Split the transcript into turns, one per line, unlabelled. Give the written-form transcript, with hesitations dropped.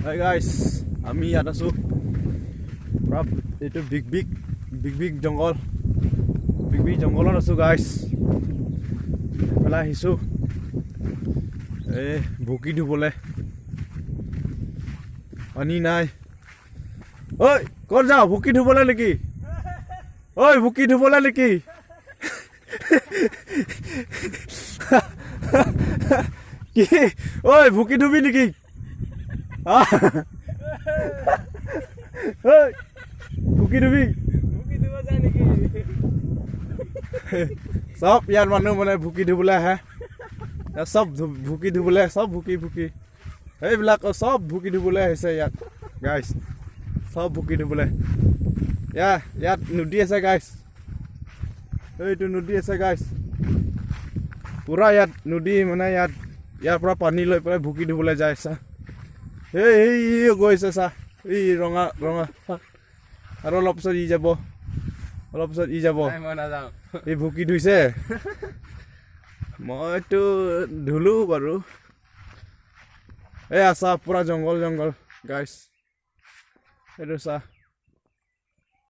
Hi guys, আমি ইয়াত আছোঁ। পূৰা এইটো বিগ বিগ বিগ বিগ জংঘল, বিগ বিগ জংঘলত আছোঁ গাইছ। এইফালে আহিছোঁ এই ভুকি ধুবলৈ, পানী নাই। ঐ, ক'ত যাওঁ? ভুকি ধুবলৈ নেকি? ঐ, ভুকি ধুবলৈ নেকি? কি ঐ, ভুকি ধুবি নেকি? আহ? ঐ, ভুকি ধুবি? চব ইয়াত মানুহ মানে ভুকি ধুবলৈ আহে। ইয়াত চব ভুকি ধুবলৈ, চব ভুকি ভুকি সেইবিলাক চব ভুকি ধুবলৈ আহিছে ইয়াত গাইছ, চব ভুকি ধুবলৈ। ইয়াত নদী আছে গাইছ, এইটো নদী আছে গাইছ। পূৰা ইয়াত নদী, মানে ইয়াত ইয়াৰ পৰা পানী লৈ পেলাই ভুকি ধুবলৈ যায়। চা, এই এই গৈছে, চা, এই ৰঙা ৰঙা। চা, আৰু অলপ পিছত ই যাব, অলপ পিছত ই যাব।
মই নাযাওঁ।
এই ভুকি ধুইছে, মইতো ধুলো বাৰু। এই আছা, পূৰা জংঘল জংঘল গাইছ, এইটো চা।